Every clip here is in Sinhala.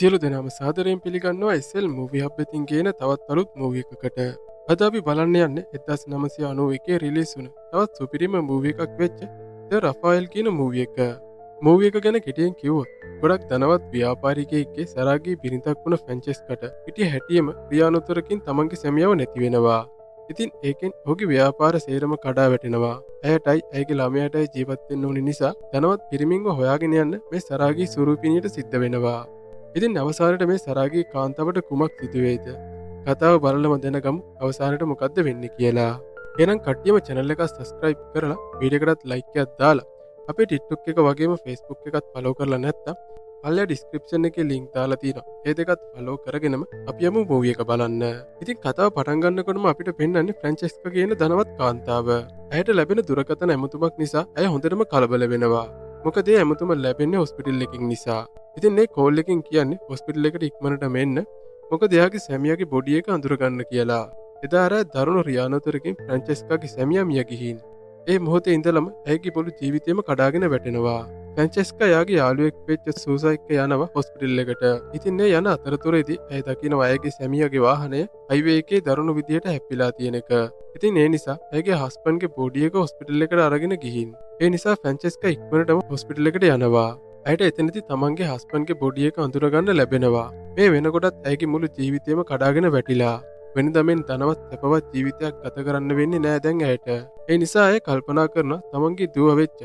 සියලු දෙනාම සාදරයෙන් පිළිගන්නවා SL movie hub එකකින් ගේන තවත් අලුත් මූවි එකකට. අද අපි බලන්න යන්නේ 1991 රිලීස් වුණ තවත් සුපිරිම මූවි එකක් වෙච්ච ද රෆායල් කියන මූවි එක. මූවි එක ගැන කෙටියෙන් කිව්වොත් ගොඩක් ධනවත් ව්‍යාපාරිකයෙක්ගේ සරාගී බිරිඳක් වුණ ෆ්‍රැන්චෙස්කට හිටිය හැටියෙම ක්‍රියානුතරකින් තමන්ගේ සැමියාව නැති වෙනවා. ඉතින් ඒකෙන් ඔහුගේ ව්‍යාපාර සේරම කඩා වැටෙනවා. ඇයටයි ඇයගේ ළමයාටයි ජීවත් වෙන්න ඕනි නිසා ධනවත් පිරිමින්ව හොයාගෙන යන්න මේ සරාගී ස්වරූපිනියට සිද්ධ වෙනවා. ඉතින් අවසානයේ මේ සරාගී කාන්තාවට කුමක් සිදු වෙයිද? කතාව බලලම දැනගමු අවසානයේ මොකද්ද වෙන්නේ කියලා. එහෙනම් කට්ටියම channel එක subscribe කරලා වීඩියෝ එකටත් like එකක් දාලා අපේ TikTok එක වගේම Facebook එකත් follow කරලා නැත්නම් පල්ලෙහා ඩිස්ක්‍රිප්ෂන් එකේ ලින්ක් දාලා තියෙනවා. ඒ දෙකත් ෆලෝ කරගෙනම අපි යමු මූවි එක බලන්න. ඉතින් කතාව පටන් ගන්නකොටම අපිට පෙන්වන්නේ ෆ්‍රැන්චෙස්කා කියන ධනවත් කාන්තාව. ඇයට ලැබෙන දුරකථන ඇමතුමක් නිසා ඇය හොඳටම කලබල වෙනවා. මොකද ඒ ඇමතුම ලැබෙන්නේ හොස්පිටල් එකකින් නිසා. ඉතින් මේ කෝල් එකකින් කියන්නේ හොස්පිටල් එකට ඉක්මනටම එන්න. මොකද එයාගේ සැමියාගේ බොඩි එක අඳුරගන්න කියලා. එදා රෑ දරුණු රියානොතරකින් ෆ්‍රැන්චෙස්කාගේ සැමියා මිය ගිහින්. ඒ මොහොතේ ඉඳලම ඇයගේ මුළු ජීවිතේම කඩාගෙන වැටෙනවා. ෆ්‍රැන්චෙස්කා එයාගේ යාළුවෙක් වෙච්ච සූසා එක්ක යනවා හොස්පිටල් එකට. ඉතින් ඒ යන අතරතුරේදී ඇය දකිනවා ඇයගේ සැමියාගේ වාහනය හයිවේ එකේ දරුණු විදියට හැප්පිලා තියෙන එක. ඉතින් ඒ නිසා ඇයගේ හස්බන්ඩ්ගේ බොඩි එක හොස්පිටල් එකට අරගෙන ගිහින්. ඒ නිසා ෆ්‍රැන්චෙස්කා ඉක්මනටම හොස්පිටල් එකට යනවා. ඇයට එතනදී තමන්ගේ හස්බන්ඩ්ගේ බොඩි එක අඳුරගන්න ලැබෙනවා. මේ වෙනකොටත් ඇයගේ මුළු ජීවිතේම කඩාගෙන වැටිලා. වෙනදා මෙන් ධනවත් සැපවත් ජීවිතයක් ගත කරන්න වෙන්නේ නෑ දැන් ඇයට. ඒ නිසා ඇය කල්පනා කරනවා තමන්ගේ දුව වෙච්ච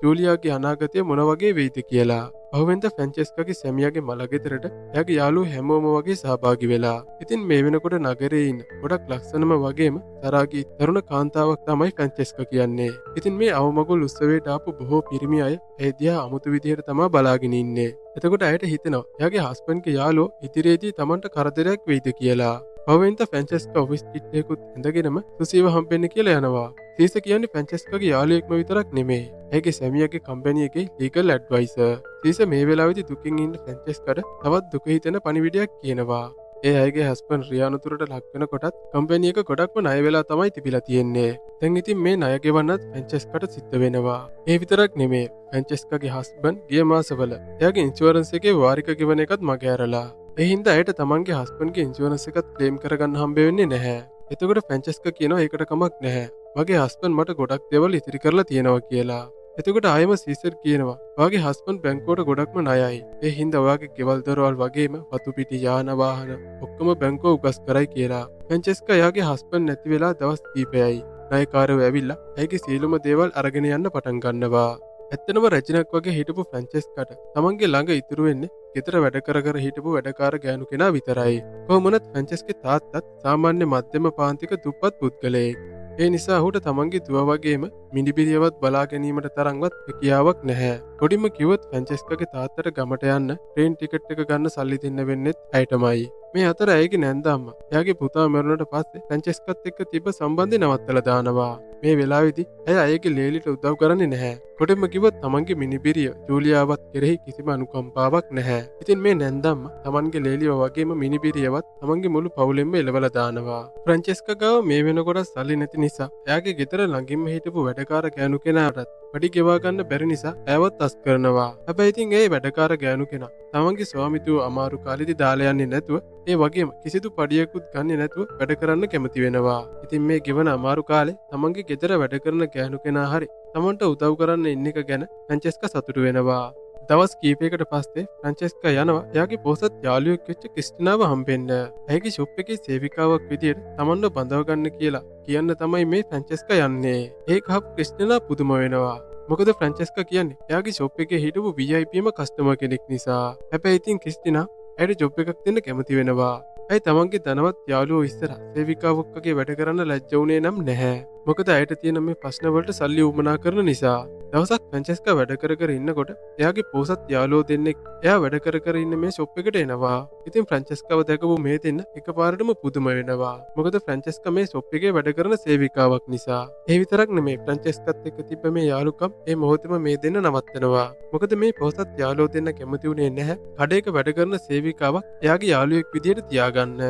ජූලියාගේ අනාගතය මොන වගේ වෙයිද කියලා. පහුවෙන්ද ෆ්‍රැන්චෙස්කාගේ සැමියාගේ මළගෙදරට එයාගේ යාළුවෝ හැමෝම වගේ සහභාගී වෙලා. ඉතින් මේ වෙනකොට නගරේ ඉන්න ගොඩක් ලස්සනම වගේම සරාගී තරුණ කාන්තාවක් තමයි ෆ්‍රැන්චෙස්කා කියන්නේ. ඉතින් මේ අවමගුල් උත්සවයට ආපු බොහෝ පිරිමි අය ඇය දිහා අමුතු විදිහට තමා බලාගෙන ඉන්නේ. එතකොට ඇයට හිතෙනවා එයාගේ හස්බන්ඩ්ගේ යාළුවෝ ඉදිරියේදී තමන්ට කරදරයක් වෙයිද කියලා. පහුවෙන්ද ෆ්‍රැන්චෙස්කා ඔෆිස් කිට් එකකුත් ඇඳගෙනම සුසීව හම්බෙන්න කියලා යනවා. සීස කියන්නේ ෆ්‍රැන්චෙස්කාගේ යාළුවෙක්ම විතරක් නෙමෙයි. ඇයගේ සැමියාගේ කම්පැනි එකේ ලීගල් ඇඩ්වයිසර්. සීස මේ වෙලාවේදී දුකින් ඉන්න ෆ්‍රැන්චෙස්කාට තවත් දුක හිතෙන පණිවිඩයක් කියනවා. ඒ අයගේ හස්බන්ඩ් රියානුතුරට ලක් වෙනකොටත් කම්පැනි එක ගොඩක්ම ණය වෙලා තමයි තිබිලා තියෙන්නේ. දැන් ඉතින් මේ ණය ගෙවන්නත් ෆ්‍රැන්චෙස්කාට සිද්ධ වෙනවා. ඒ විතරක් නෙමෙයි, ෆ්‍රැන්චෙස්කාගේ හස්බන්ඩ් ගිය මාසවල එයාගේ ඉන්ෂුරන්ස් එකේ වාරික ගෙවන එකත් මගහැරලා. ඒ හින්දා ඇයට තමන්ගේ හස්බන්ඩ්ගේ ඉන්ෂුරන්ස් එකත් ක්ලේම් කරගන්න හම්බ වෙන්නේ නැහැ. එතකොට ෆ්‍රැන්චෙස්කා කියනවා ඒකට කමක් නැහැ. මගේ හස්බන්ඩ් මට ගොඩක් දේවල් ඉතිරි කරලා තියෙනවා කියලා. එතකොට ආයෙම සීසර් කියනවා ඔයාගේ හස්බන්ඩ් බැංකුවට ගොඩක්ම ණයයි. ඒ හින්දා ඔයාගේ ගෙවල් දොරවල් වගේම වතු පිටි යාන වාහන ඔක්කොම බැංකුව උගස් කරයි කියලා. ෆ්‍රැන්චෙස්කා එයාගේ හස්බන්ඩ් නැති වෙලා දවස් කීපයයි. ණයකාරයෝ ඇවිල්ලා ඇයගේ සියලුම දේවල් අරගෙන යන්න පටන් ගන්නවා. ඇත්තටම රැජිනක් වගේ හිටපු ෆ්‍රැන්චෙස්කාට තමන්ගේ ළඟ ඉතුරු වෙන්නේ ගෙදර වැඩ කර කර හිටපු වැඩකාර ගෑනු කෙනා විතරයි. කොහොම වුණත් ෆ්‍රැන්චෙස්ගේ තාත්තත් සාමාන්‍ය මධ්‍යම පාන්තික දුප්පත් පුද්ගලයෙක්. ඒ නිසා ඔහුට තමන්ගේ දුව වගේම මිනිබිරියවත් බලා ගැනීමට තරම්වත් හැකියාවක් නැහැ. කොඩිම කිව්වොත් ෆ්‍රැන්චෙස්කාගේ තාත්තට ගමට යන්න ට්‍රේන් ටිකට් එක ගන්න සල්ලි දෙන්න වෙන්නෙත් ඇයටමයි. මේ අතර ඇයගේ නැන්දම්මා එයාගේ පුතා මැරුණට පස්සේ ෆ්‍රැන්චෙස්කාත් එක්ක තිබ්බ සම්බන්ධය නවත්තලා දානවා. මේ වෙලාවේදී ඇය ඇයගේ ලේලිට උදව් කරන්නේ නැහැ. කොටෙම කිව්වොත් තමන්ගේ මිනිබිරිය ජූලියාවත් කෙරෙහි කිසිම අනුකම්පාවක් නැහැ. ඉතින් මේ නැන්දම්මා තමන්ගේ ලේලිව වගේම මිනිබිරියවත් තමන්ගේ මුළු පවුලෙන්ම එලවලා දානවා. ෆ්‍රැන්චෙස්කා ගාව මේ වෙනකොට සල්ලි නැති නිසා එයාගේ ගෙදර ළඟින්ම හිටපු වැඩකාර ගෑනු කෙනාටත් පඩි ගෙවා ගන්න බැරි නිසා ඇයවත් අස් කරනවා. හැබැයි ඉතින් ඒ වැඩකාර ගෑනු කෙනා තමන්ගේ ස්වාමිතුව අමාරු කාලෙදි දාලා යන්නේ නැතුව ඒ වගේම කිසිදු පඩියකුත් ගන්නේ නැතුව වැඩ කරන්න කැමති වෙනවා. ඉතින් මේ ගෙවන අමාරු කාලේ තමන්ගේ ගෙදර වැඩ කරන ගෑනු කෙනා හරි තමන්ට උදව් කරන්න ඉන්න එක ගැන ෆ්‍රැන්චෙස්කා සතුටු වෙනවා. දවස් කීපයකට පස්සේ ෆ්‍රැන්චෙස්කා යනවා එයාගේ පොහොසත් යාළුවෙක් වෙච්ච ක්‍රිස්ටිනාව හම්බෙන්න. ඇයගේ ෂොප් එකේ සේවිකාවක් විදියට තමන්ව බඳව ගන්න කියලා කියන්න තමයි මේ ෆ්‍රැන්චෙස්කා යන්නේ. ඒක අහපු ක්‍රිස්ටිනා පුදුම වෙනවා. මොකද ෆ්‍රැන්චෙස්කා කියන්නේ එයාගේ ෂොප් එකේ හිටපු VIPම කස්ටමර් කෙනෙක් නිසා. හැබැයි ඉතින් ක්‍රිස්ටිනා ඇයට ජොබ් එකක් දෙන්න කැමති වෙනවා. ඇය තමන්ගේ ධනවත් යාළුවෝ ඉස්සරහ සේවිකාවක් වගේ වැඩ කරන්න ලැජ්ජ වුණේ නම් නැහැ. මොකද ඇයට තියෙන මේ ප්‍රශ්න වලට සල්ලි උවමනා කරන නිසා. දවසක් ෆ්‍රැන්චෙස්කා වැඩ කර කර ඉන්නකොට එයාගේ පොහොසත් යාළුවෝ දෙන්නෙක් එයා වැඩ කර කර ඉන්න මේ ෂොප් එකට එනවා. ඉතින් ෆ්‍රැන්චෙස්කාව දැකපු මේ දෙන්න එකපාරටම පුදුම වෙනවා. මොකද ෆ්‍රැන්චෙස්කා මේ ෂොප් එකේ වැඩ කරන සේවිකාවක් නිසා. ඒ විතරක් නෙමෙයි, ෆ්‍රැන්චෙස්කාත් එක්ක තිබ්බ මේ යාළුකම් ඒ මොහොතේම මේ දෙන්න නවත්තනවා. මොකද මේ පොහොසත් යාළුවෝ දෙන්න කැමති වුණේ නැහැ කඩේක වැඩ කරන සේවිකාවක් එයාගේ යාළුවෙක් විදියට තියාගන්න.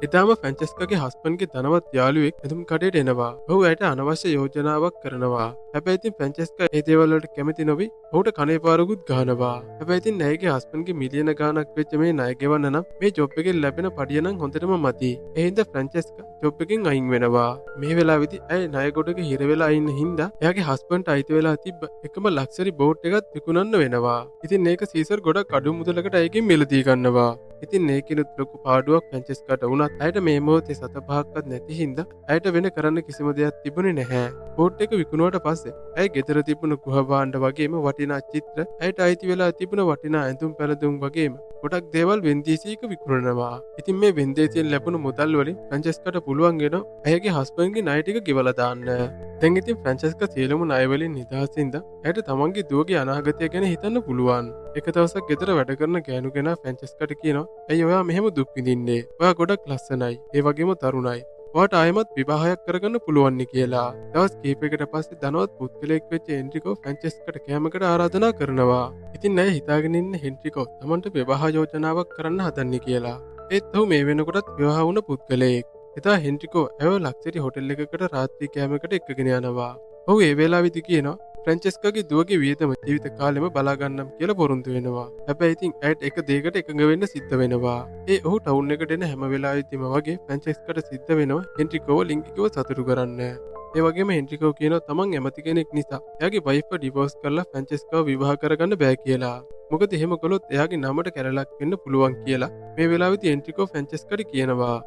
එදාම ෆ්‍රැන්චෙස්කාගේ හස්බන්ඩ්ගේ ධනවත් යාළුවෙක් ඇඳුම් කඩේට එනවා. ඔහු ඇයට අනවශ්‍ය යෝජනාවක් කරනවා. හැබැයි ඉතින් ෆ්‍රැන්චෙස්කා ඒ දේවල් වලට කැමති නොවි ඔහුට කනේ පාරකුත් ගහනවා. හැබැයි ඉතින් ඇයගේ හස්බන්ඩ්ගේ මිලියන ගාණක් වෙච්ච මේ ණය ගෙවන්න නම් මේ ජොබ් එකෙන් ලැබෙන පඩිය නම් හොඳටම මදි. ඒ හින්දා ෆ්‍රැන්චෙස්කා ජොබ් එකෙන් අයින් වෙනවා. මේ වෙලාවේදී ඇය ණය ගොඩක හිර වෙලා ඉන්න හින්දා එයාගේ හස්බන්ඩ්ට අයිති වෙලා තිබ්බ එකම ලක්සරි බෝට් එකත් විකුණන්න වෙනවා. ඉතින් ඒක සීසර් ගොඩක් අඩු මුදලකට ඇයගෙන් මිලදී ගන්නවා. ඉතින් ඒකිනුත් ලොකු පාඩුවක් ෆ්‍රැන්චෙස්කාට වුණත් ඇයට මේ මොහොතේ සත පහක්වත් නැති හින්දා ඇයට වෙන කරන්න කිසිම දෙයක් තිබුණේ නැහැ. බෝට් එක විකුණුවට පස්සේ ඇය ගෙදර තිබුණු ගෘහ භාණ්ඩ වගේම වටිනා චිත්‍ර, ඇයට අයිති වෙලා තිබුණ වටිනා ඇඳුම් පැළඳුම් වගේම ගොඩක් දේවල් වෙන්දේසියක විකුණනවා. ඉතින් මේ වෙන්දේසියෙන් ලැබුණු මුදල් වලින් ෆ්‍රැන්චෙස්කාට පුළුවන් වෙනවා ඇයගේ හස්බන්ඩ්ගේ ණය ටික ගෙවලා දාන්න. දැන් ඉතින් ෆ්‍රැන්චෙස්කා සියලුම ණය වලින් නිදහස් හින්දා ඇයට තමන්ගේ දුවගේ අනාගතය ගැන හිතන්න පුළුවන්. එක දවසක් ගෙදර වැඩ කරන ගෑනු කෙනා ෆ්‍රැන්චෙස්කාට කියනවා, "ඇයි ඔයා මෙහෙම දුක් විඳින්නේ? ඔයා ගොඩක් ලස්සනයි, ඒ වගේම තරුණයි. ඔයාට ආයෙමත් විවාහයක් කරගන්න පුළුවන් නේ" කියලා. දවස් කිහිපයකට පස්සේ ධනවත් පුද්ගලයෙක් වෙච්ච එන්රිකෝ ෆ්‍රැන්චෙස්කාට කෑමකට ආරාධනා කරනවා. ඉතින් ඇය හිතාගෙන ඉන්නේ හෙන්රිකෝ තමන්ට විවාහ යෝජනාවක් කරන්න හදන්නේ කියලා. ඒත් ඔහු මේ වෙනකොටත් විවාහ වුණ පුද්ගලයෙක්. එදා හෙන්රිකෝ ඇයව ලක්සරි හොටෙල් එකකට රාත්‍රී කෑමකට එක්කගෙන යනවා. ඔහු ඒ වෙලාවේදී කියනවා ෆ්‍රැන්චෙස්කාගේ දුවගේ වියදම ජීවිත කාලෙම බලා ගන්නම් කියලා පොරොන්දු වෙනවා. හැබැයි ඉතින් ඇයට එක දෙයකට එකඟ වෙන්න සිද්ධ වෙනවා. ඒ ඔහු ටවුන් එකට එන හැම වෙලාවෙදිම වගේ ෆ්‍රැන්චෙස්කාට සිද්ධ වෙනවා හෙන්රිකෝව ලිංගිකව සතුටු කරන්න. ඒ වගේම හෙන්රිකෝ කියනවා තමන් ඇමති කෙනෙක් නිසා එයාගේ වයිෆ්ව ඩිවෝස් කරලා ෆ්‍රැන්චෙස්කාව විවාහ කරගන්න බෑ කියලා. මොකද එහෙම කළොත් එයාගේ නමට කැරලක් වෙන්න පුළුවන් කියලා මේ වෙලාවේදී හෙන්රිකෝ ෆ්‍රැන්චෙස්කාට කියනවා.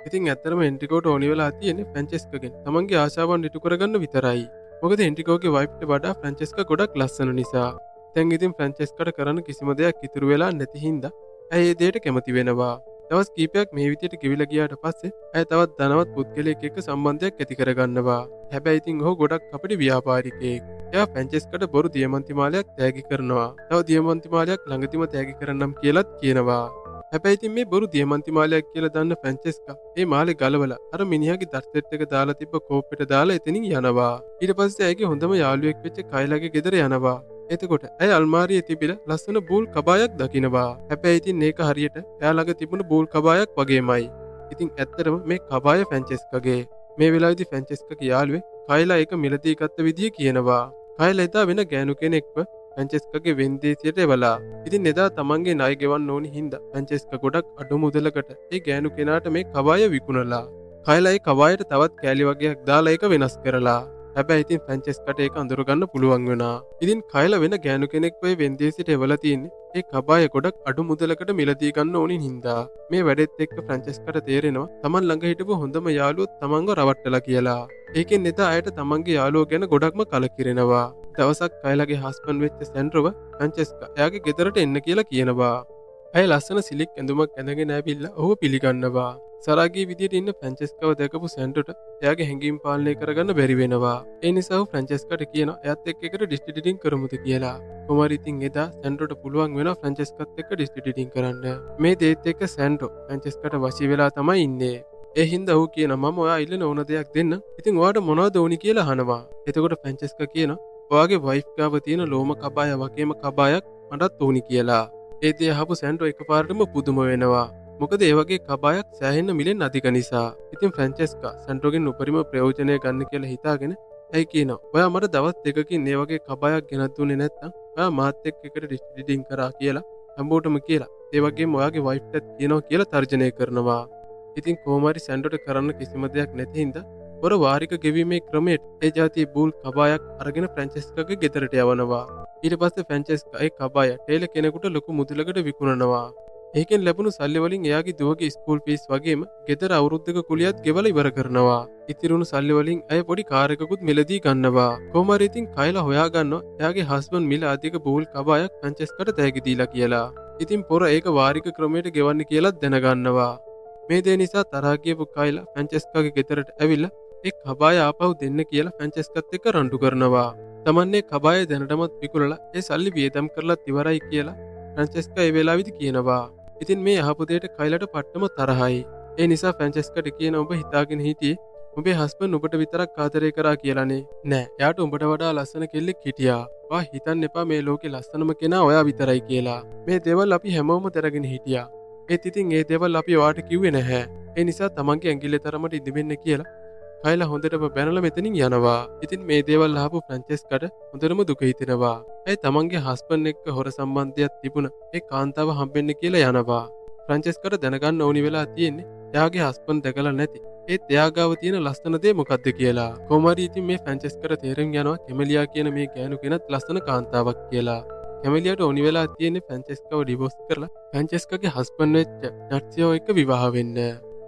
ඉතින් ඇත්තටම හෙන්රිකෝට ඕනි වෙලා තියෙන්නේ ෆ්‍රැන්චෙස්කාගෙන් තමන්ගේ ආශාවන් ඉටු කරගන්න විතරයි. මොකද හෙන්රිකෝගේ වයිෆ්ට වඩා ෆ්‍රැන්චෙස්කා ගොඩක් ලස්සන නිසා. දැන් ඉතින් ෆ්‍රැන්චෙස්කාට කරන්න කිසිම දෙයක් ඉතුරු වෙලා නැති හින්දා ඇය ඒ දෙයට කැමති වෙනවා. දවස් කීපයක් මේ විදියට ගෙවිලා ගියාට පස්සේ ඇය තවත් ධනවත් පුද්ගලයෙක් එක්ක සම්බන්ධයක් ඇති කරගන්නවා. හැබැයි ඉතින් ඔහු ගොඩක් කපටි ව්‍යාපාරිකයෙක්. එයා ෆ්‍රැන්චෙස්කාට බොරු දියමන්ති මාලයක් තෑගි කරනවා. තව දියමන්ති මාලයක් ළඟදිම තෑගි කරන්නම් කියලත් කියනවා. හැබැයි ඉතින් මේ බොරු දියමන්ති මාලයක් කියලා දන්න ෆ්‍රැන්චෙස්කා මේ මාලේ ගලවලා අර මිනිහාගේ දත් සෙට් එක දාලා තිබ්බ කෝප්පෙට දාලා එතනින් යනවා. ඊට පස්සේ ඇයගේ හොඳම යාළුවෙක් වෙච්ච කයිලාගේ ගෙදර යනවා. එතකොට ඇය අල්මාරියේ තිබිලා ලස්සන බූල් කබායක් දකිනවා. හැබැයි ඉතින් මේක හරියට එයා ළඟ තිබුණු බූල් කබායක් වගේමයි. ඉතින් ඇත්තටම මේ කබාය ෆ්‍රැන්චෙස්කාගේ. මේ වෙලාවේදී ෆ්‍රැන්චෙස්කාගේ යාළුවෙක් කයිලා ඒක මිලදී ගත්ත විදිය කියනවා. කයිලා එදා වෙන ගෑනු කෙනෙක්ව ෆ්‍රැන්චෙස්කාගේ වෙන්දේසියට එවලා. ඉතින් එදා තමන්ගේ ණය ගෙවන්න ඕනි හින්දා ෆ්‍රැන්චෙස්කා ගොඩක් අඩු මුදලකට ඒ ගෑනු කෙනාට මේ කබාය විකුණලා. කයිලා ඒ කබායට තවත් කෑලි වගේක් දාලා ඒක වෙනස් කරලා. හැබැයි ඉතින් ෆ්‍රැන්චෙස්කාට ඒක අඳුරගන්න පුළුවන් වුණා. ඉතින් කයිලා වෙන ගෑනු කෙනෙක්ව ඒ වෙන්දේසියට එවලා තියෙන්නේ ඒ කබාය ගොඩක් අඩු මුදලකට මිලදී ගන්න ඕනි හින්දා. මේ වැඩෙත් එක්ක ෆ්‍රැන්චෙස්කාට තේරෙනවා තමන් ළඟ හිටපු හොඳම යාළුවොත් තමන්ව රවට්ටලා කියලා. ඒකෙන් එදා ඇයට තමන්ගේ යාළුවෝ ගැන ගොඩක්ම කලකිරෙනවා. දවසක් කයිලාගේ හස්බන්ඩ් වෙච්ච සැන්ඩ්‍රෝව ෆ්‍රැන්චෙස්කා එයාගේ ගෙදරට එන්න කියලා කියනවා. ඇය ලස්සන සිලික් ඇඳුමක් ඇඳගෙන ඇවිල්ලා ඔහුව පිළිගන්නවා. සරාගී විදියට ඉන්න ෆ්‍රැන්චෙස්කාව දැකපු සැන්ඩ්‍රෝට එයාගේ හැඟීම් පාලනය කරගන්න බැරි වෙනවා. ඒ නිසා ඔහු ෆ්‍රැන්චෙස්කාට කියනවා එයාත් එක්ක එකට ඩිස්ටි කරමුද කියලා. කොහොමරි ඉතින් එදා සැන්ඩ්‍රෝට පුළුවන් වෙනවා ෆ්‍රැන්චෙස්කාත් එක්ක ඩිස්ටි කරන්න. මේ දේත් එක්ක සැන්ඩ්‍රෝ ෆ්‍රැන්චෙස්කාට වශී වෙලා තමයි ඉන්නේ. ඒ හින්දා ඔහු කියනවා මම ඔයා ඉල්ලන ඕන දෙයක් දෙන්න. ඉතින් ඔයාට මොනවද ඕනි කියලා අහනවා. එතකොට ෆ්‍රැන්චෙස්කා කියනවා ඔයාගේ වයිෆ් ගාව තියෙන ලෝම කබාය වගේම කබායක් මටත් ඕනි කියලා. ඒ දේ අහපු සැන්ඩ්‍රෝ එකපාරටම පුදුම වෙනවා. මොකද ඒ වගේ කබායක් සෑහෙන මිලෙන් අධික නිසා. ඉතින් ෆ්‍රැන්චෙස්කා සැන්ඩ්‍රෝගෙන් උපරිම ප්‍රයෝජනය ගන්න කියලා හිතාගෙන ඇයි කියනවා ඔයා මට දවස් දෙකකින් මේ වගේ කබායක් ගෙනත් දුන්නේ නැත්නම් ඔයා මාත් එක්ක එකට ඩිස්ටි කරා කියලා හැමෝටම කියලා. ඒ වගේම ඔයාගේ වයිෆ්ටත් කියනවා කියලා තර්ජනය කරනවා. ඉතින් කොහොම හරි සැන්ඩ්‍රෝට කරන්න කිසිම දෙයක් නැති හින්දා පොර වාරික ගෙවීමේ ක්‍රමයට ඒ ජාතියේ බූල් කබායක් අරගෙන ෆ්‍රැන්චෙස්කාගේ ගෙදරට යවනවා. ඊට පස්සේ ෆ්‍රැන්චෙස්කා ඒ කබාය ටේලර් කෙනෙකුට ලොකු මුදලකට විකුණනවා. ඒකෙන් ලැබුණු සල්ලි වලින් එයාගේ දුවගේ ස්කූල් ෆීස් වගේම ගෙදර අවුරුද්දක කුලියත් ගෙවලා ඉවර කරනවා. ඉතිරුණු සල්ලි වලින් ඇය පොඩි කාර් එකකුත් මිලදී ගන්නවා. කොහොම හරි ඉතින් කයිලා හොයාගන්නවා එයාගේ හස්බන්ඩ් මිල අධික බූල් කබායක් ෆ්‍රැන්චෙස්කාට තෑගි දීලා කියලා. ඉතින් පොර ඒක වාරික ක්‍රමයට ගෙවන්න කියලාත් දැනගන්නවා. මේ දේ නිසා තරහා ගියපු කයිලා ෆ්‍රැන්චෙස්කාගේ ගෙදරට ඇවිල්ලා ඒ කබාය ආපහු දෙන්න කියලා ෆ්‍රැන්චෙස්කාත් එක්ක රණ්ඩු කරනවා. තමන්නේ කබාය දැනටමත් විකුණලා ඒ සල්ලි වියදම් කරලත් ඉවරයි කියලා ෆ්‍රැන්චෙස්කා ඒ වෙලාවේදී කියනවා. ඉතින් මේ අහපු දෙයට කයිලාට පට්ටම තරහයි. ඒ නිසා ෆ්‍රැන්චෙස්කාට කියන ඔබ හිතාගෙන හිටියේ උඹේ හස්බන්ඩ් උඹට විතරක් ආදරය කරා කියලානේ. නෑ, එයාට උඹට වඩා ලස්සන කෙල්ලෙක් හිටියා. ඔයා හිතන්න එපා මේ ලෝකේ ලස්සනම කෙනා ඔයා විතරයි කියලා. මේ දේවල් අපි හැමෝම දැනගෙන හිටියා. ඒත් ඉතින් ඒ දේවල් අපි ඔයාට කිව්වේ නැහැ. ඒ නිසා තමන්ගේ ඇඟිල්ලේ තරමට ඉදිමෙන්න කියලා කයිලා හොඳටම බැනලා මෙතනින් යනවා. ඉතින් මේ දේවල් අහපු ෆ්‍රැන්චෙස්කාට හොඳටම දුක හිතෙනවා. ඇය තමන්ගේ හස්බන්ඩ් එක්ක හොර සම්බන්ධයක් තිබුණ ඒ කාන්තාව හම්බෙන්න කියලා යනවා. ෆ්‍රැන්චෙස්කාට දැනගන්න ඕනි වෙලා තියෙන්නේ එයාගේ හස්බන්ඩ් දැකලා නැති ඒත් එයා ගාව තියෙන ලස්සන දේ මොකද්ද කියලා. කොහොම හරි ඉතින් මේ ෆ්‍රැන්චෙස්කාට තේරුම් යනවා කැමෙලියා කියන මේ ගෑනු කෙනත් ලස්සන කාන්තාවක් කියලා. කැමෙලියාට ඕනි වෙලා තියෙන්නේ ෆ්‍රැන්චෙස්කාව ඩිවෝස් කරලා ෆ්‍රැන්චෙස්කාගේ හස්බන්ඩ් වෙච්ච නට්සියෝ එක්ක විවාහ වෙන්න.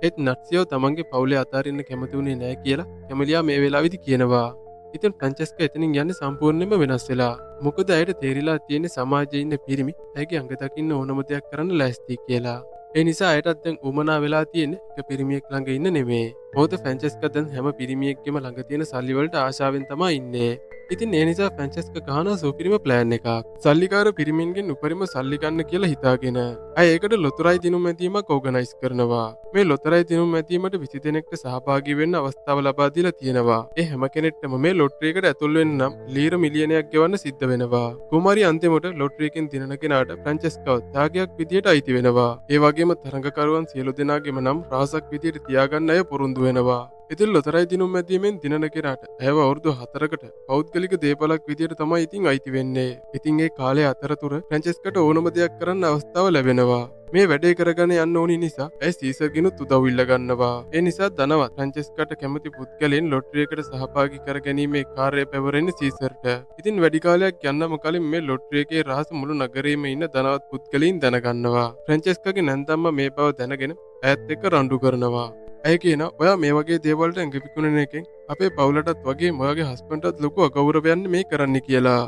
ඒත් නට්සියෝ තමන්ගේ පවුලේ අතාරින්න කැමති වුණේ නෑ කියලා කැමෙලියා මේ වෙලාවේදී කියනවා. ඉතින් ෆ්‍රැන්චෙස්කා එතනින් යන්නේ සම්පූර්ණයෙන්ම වෙනස් වෙලා. මොකද ඇයට තේරිලා තියෙන්නේ සමාජයේ ඉන්න පිරිමි ඇයගේ අඟ දකින්න ඕනම දෙයක් කරන්න ලෑස්ති කියලා. ඒ නිසා ඇයටත් දැන් උවමනා වෙලා තියෙන්නේ එක පිරිමියෙක් ළඟ ඉන්න නෙමේ. මොකද ෆ්‍රැන්චෙස්කා දැන් හැම පිරිමියෙක්ගේම ළඟ තියෙන සල්ලි වලට ආශාවෙන් තමයි ඉන්නේ. ඉතින් ඒ නිසා ෆ්‍රැන්චෙස්කා ගහන සුපිරිම ප්ලෑන් එකක්. සල්ලිකාර පිරිමින්ගෙන් උපරිම සල්ලි ගන්න කියලා හිතාගෙන ඇය ඒකට ලොතරැයි දිනුම් ඇදීමක් ඕගනයිස් කරනවා. මේ ලොතරැයි දිනුම් ඇදීමට 20 දෙනෙක්ට සහභාගී වෙන්න අවස්ථාව ලබා දීලා තියෙනවා. ඒ හැම කෙනෙක්ටම මේ ලොටරි එකට ඇතුල් වෙන්න නම් ලීර මිලියනයක් ගෙවන්න සිද්ධ වෙනවා. කුමාරි අන්තිමට ලොටරි එකෙන් දිනන කෙනාට ෆ්‍රැන්චෙස්කාව ත්‍යාගයක් විදියට අයිති වෙනවා. ඒ වගේම තරඟකරුවන් සියලු දෙනාගේම නම් රහසක් විදියට තියාගන්න අය පොරොන්දු වෙනවා. ඉතින් ලොතරැයි දිනුම් ඇදීමෙන් දිනන කෙනාට ඇයව අවුරුදු 4කට පෞද්ගලික දේපලක් විදියට තමයි ඉතින් අයිති වෙන්නේ. ඉතින් ඒ කාලය අතරතුර ෆ්‍රැන්චෙස්කාට ඕනම දෙයක් කරන්න අවස්ථාව ලැබෙනවා. මේ වැඩේ කරගෙන යන්න ඕනි නිසා ඇය සීසර්ගෙනුත් උදව් ඉල්ල ගන්නවා. ඒ නිසා ධනවත් ෆ්‍රැන්චෙස්කාට කැමති පුද්ගලයන් ලොටරි එකට සහභාගී කර ගැනීමේ කාර්යය පැවරෙන්නේ සීසර්ට. ඉතින් වැඩි කාලයක් යන්නම කලින් මේ ලොටරි එකේ රහස මුළු නගරේම ඉන්න ධනවත් පුද්ගලයින් දැනගන්නවා. ෆ්‍රැන්චෙස්කාගේ නැන්දම්මා මේ බව දැනගෙන ඇයත් එක්ක රණ්ඩු කරනවා. ඇය කියනවා ඔයා මේ වගේ දේවල්ට ඇඟ විකුණන එකෙන් අපේ පවුලටත් වගේම ඔයාගේ හස්බන්ඩ්ටත් ලොකු අගෞරවයක් මේ කරන්නේ කියලා.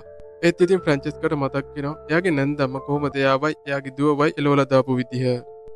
ඒත් ඉතින් ෆ්‍රැන්චෙස්කාට මතක් වෙනවා එයාගේ නැන්දම්මා කොහොමද එයාවයි එයාගේ දුවවයි එලවලා දාපු විදිහ.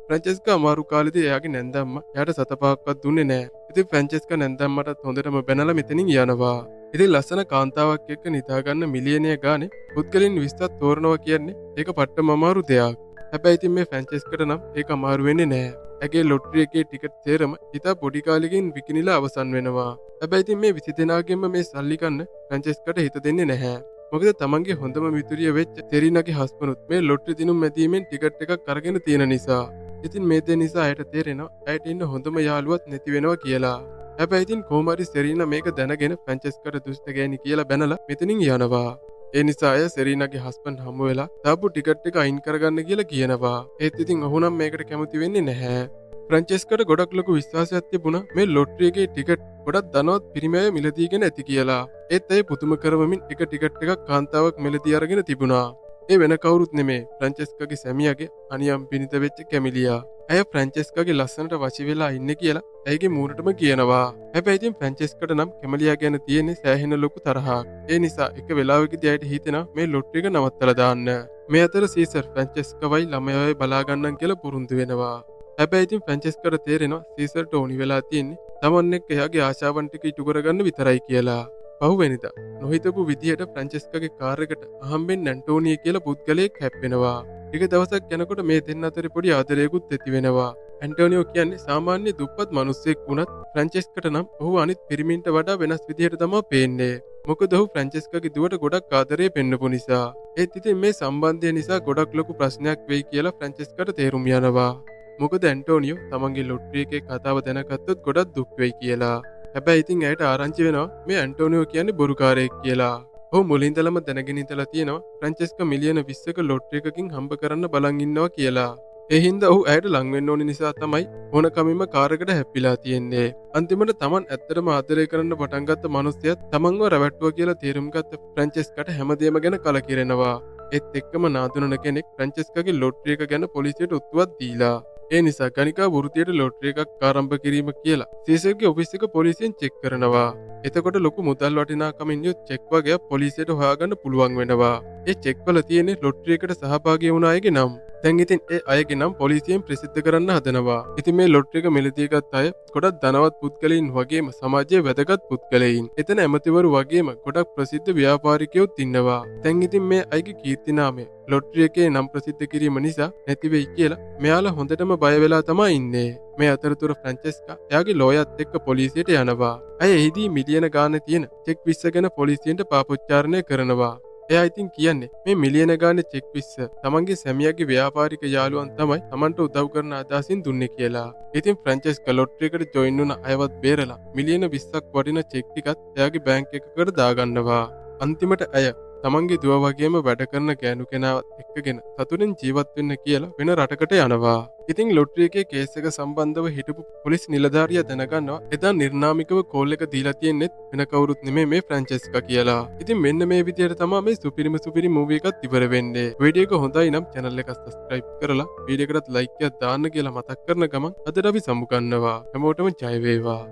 ෆ්‍රැන්චෙස්කා අමාරු කාලෙදී එයාගේ නැන්දම්මා එයාට සත පහක්වත් දුන්නේ නෑ. ඉතින් ෆ්‍රැන්චෙස්කා නැන්දම්මටත් හොඳටම බැනලා මෙතනින් යනවා. ඉතින් ලස්සන කාන්තාවක් එක්ක නිදාගන්න මිලියනය ගානේ පුද්ගලින් 20ක් තෝරනවා කියන්නේ ඒක පට්ටම අමාරු දෙයක්. හැබැයි ඉතින් මේ ෆ්‍රැන්චෙස්කාට නම් ඒක අමාරු වෙන්නේ නෑ. ඇගේ ලොටරි එකේ ටිකට් සේරම ඉතා පොඩි කාලෙකින් විකිණිලා අවසන් වෙනවා. හැබැයි ඉතින් මේ 20 දෙනාගෙන්ම මේ සල්ලි ගන්න ෆ්‍රැන්චෙස්කාට හිත දෙන්නේ නැහැ. මොකද තමන්ගේ හොඳම මිතුරිය වෙච්ච සෙරිනාගේ හස්බන්ඩ්ුත් මේ ලොටරි දිනුම් මැදීමෙන් ටිකට් එකක් අරගෙන තියෙන නිසා. ඉතින් මේ දේ නිසා ඇයට තේරෙනවා ඇයට ඉන්න හොඳම යාළුවත් නැති වෙනවා කියලා. හැබැයි ඉතින් කොහොම හරි සෙරිනා මේක දැනගෙන ෆ්‍රැන්චෙස්කාට දුෂ්ට ගෑණි කියලා බැනලා මෙතනින් යනවා. ඒ නිසා ඇය සෙරිනාගේ හස්බන්ඩ් හමු වෙලා දාපු ටිකට් එක අයින් කරගන්න කියලා කියනවා. ඒත් ඉතින් ඔහු නම් මේකට කැමති වෙන්නේ නැහැ. ෆ්‍රැන්චෙස්කාට ගොඩක් ලොකු විශ්වාසයක් තිබුණා මේ ලොටරි එකේ ටිකට් ගොඩක් ධනවත් පිරිමි අය මිලදීගෙන ඇති කියලා. ඒත් ඇය පුදුම කරවමින් එක ටිකට් එකක් කාන්තාවක් මිලදී අරගෙන තිබුණා. ඒ වෙන කවුරුත් නෙමේ ෆ්‍රැන්චෙස්කාගේ සැමියාගේ අනියම් පිනිත වෙච්ච කැමිලියා. ඇය ෆ්‍රැන්චෙස්කාගේ ලස්සනට වශී වෙලා ඉන්නේ කියලා ඇයගේ මූණටම කියනවා. හැබැයි ඉතින් ෆ්‍රැන්චෙස්කාට නම් කැමලියා ගැන තියෙන්නේ සෑහෙන ලොකු තරහක්. ඒ නිසා එක වෙලාවකදී ඇයට හිතෙනවා මේ ලොටරි එක නවත්තලා දාන්න. මේ අතර සීසර් ෆ්‍රැන්චෙස්කාවයි ළමයාවයි බලා ගන්නම් කියලා පොරොන්දු වෙනවා. හැබැයි ඉතින් ෆ්‍රැන්චෙස්කාට තේරෙනවා සීසර්ට ඕනි වෙලා තියෙන්නේ තමන් එක්ක එයාගේ ආශාවන් ටික ඉටු කරගන්න විතරයි කියලා. පහුවෙනිදා නොහිතපු විදිහට ෆ්‍රැන්චෙස්කාගේ කාර් එකට අහම්බෙන් ඇන්ටෝනියෝ කියලා පුද්ගලයෙක් හැප්පෙනවා. ටික දවසක් යනකොට මේ දෙන්න අතරේ පොඩි ආදරයකුත් ඇති වෙනවා. ඇන්ටෝනියෝ කියන්නේ සාමාන්‍ය දුප්පත් මිනිස්සෙක් වුණත් ෆ්‍රැන්චෙස්කාට නම් ඔහු අනිත් පිරිමින්ට වඩා වෙනස් විදිහට තමයි පේන්නේ. මොකද ඔහු ෆ්‍රැන්චෙස්කාගේ දුවට ගොඩක් ආදරය පෙන්නපු නිසා. ඒත් ඉතින් මේ සම්බන්ධය නිසා ගොඩක් ලොකු ප්‍රශ්නයක් වෙයි කියලා ෆ්‍රැන්චෙස්කාට තේරුම් යනවා. මොකද ඇන්ටෝනියෝ තමන්ගේ ලොටරි එකේ කතාව දැනගත්තොත් ගොඩක් දුක් වෙයි කියලා. හැබැයි ඉතින් ඇයට ආරංචි වෙනවා මේ ඇන්ටෝනියෝ කියන්නේ බොරුකාරයෙක් කියලා. ඔහු මුලින් ඉඳලම දැනගෙන ඉඳලා තියෙනවා ෆ්‍රැන්චෙස්කා මිලියන 20ක ලොටරි එකකින් හම්බ කරන්න බලන් ඉන්නවා කියලා. ඒ හින්දා ඔහු ඇයට ලං වෙන්න ඕන නිසා තමයි ඕනකමින්ම කාර් එකට හැප්පිලා තියෙන්නේ. අන්තිමට තමන් ඇත්තටම ආදරය කරන්න පටන් ගත්ත මිනිස්සයත් තමන්ව රැවට්ටුවා කියලා තේරුම් ගත්ත ෆ්‍රැන්චෙස්කාට හැමදේම ගැන කලකිරෙනවා. ඒත් එක්කම නාදුනන කෙනෙක් ෆ්‍රැන්චෙස්කාගේ ලොටරි එක ගැන පොලිසියට ඔත්තුවක් දීලා. ඒ නිසා ගණිකා වෘත්තියට ලොටරි එකක් ආරම්භ කිරීම කියලා සීසර්ගේ ඔෆිස් එක පොලිසියෙන් චෙක් කරනවා. එතකොට ලොකු මුදල් වටිනාකමින් යුත් චෙක් වගයක් පොලිසියට හොයාගන්න පුළුවන් වෙනවා. ඒ චෙක් වල තියෙන්නේ ලොටරි එකට සහභාගී වුණ අයගේ නම්. දැන් ඉතින් ඒ අයගේ නම් පොලිසියෙන් ප්‍රසිද්ධ කරන්න හදනවා. ඉතින් මේ ලොටරි එක මිලදී ගත් අය ගොඩක් ධනවත් පුද්ගලයින් වගේම සමාජයේ වැදගත් පුද්ගලයින්. එතන ඇමතිවරු වගේම ගොඩක් ප්‍රසිද්ධ ව්‍යාපාරිකයොත් ඉන්නවා. දැන් ඉතින් මේ අයගේ කීර්ති නාමය ලොටරි එකේ නම් ප්‍රසිද්ධ කිරීම නිසා නැති වෙයි කියලා මෙයාලා හොඳටම බය වෙලා තමයි ඉන්නේ. මේ අතරතුර ෆ්‍රැන්චෙස්කා එයාගේ ලෝයත් එක්ක පොලිසියට යනවා. ඇය එහිදී මිලියන ගාන තියෙන චෙක් 20 ගැන පොලිසියට පාපොච්චාරණය කරනවා. එයා ඉතින් කියන්නේ මේ මිලියන ගානේ චෙක් 20 තමන්ගේ සැමියාගේ ව්‍යාපාරික යාළුවන් තමයි තමන්ට උදව් කරන අදහසින් දුන්නේ කියලා. ඉතින් ෆ්‍රැන්චෙස්කා ලොටරි එකට ජොයින් වුණ අයවත් බේරලා මිලියන 20ක් වටින චෙක් ටිකත් එයාගේ බැංක් එකකට දාගන්නවා. අන්තිමට ඇය තමන්ගේ දුව වගේම වැඩ කරන ගෑනු කෙනාවත් එක්කගෙන සතුටින් ජීවත් වෙන්න කියලා වෙන රටකට යනවා. ඉතින් ලොටරි එකේ කේස් එක සම්බන්ධව හිටපු පොලිස් නිලධාරියා දැනගන්නවා එදා නිර්නාමිකව කෝල් එක දීලා තියෙන්නෙත් වෙන කවුරුත් නෙමෙයි මේ ෆ්‍රැන්චෙස්කා කියලා. ඉතින් මෙන්න මේ විදියට තමයි මේ සුපිරිම සුපිරි මූවි එකත් ඉවර වෙන්නේ. වීඩියෝ එක හොඳයි නම් චැනල් එක සබ්ස්ක්‍රයිබ් කරලා වීඩියෝ එකටත් ලයික් එකක් දාන්න කියලා මතක් කරන ගමන් අදට අපි සමුගන්නවා. හැමෝටම ජය වේවා.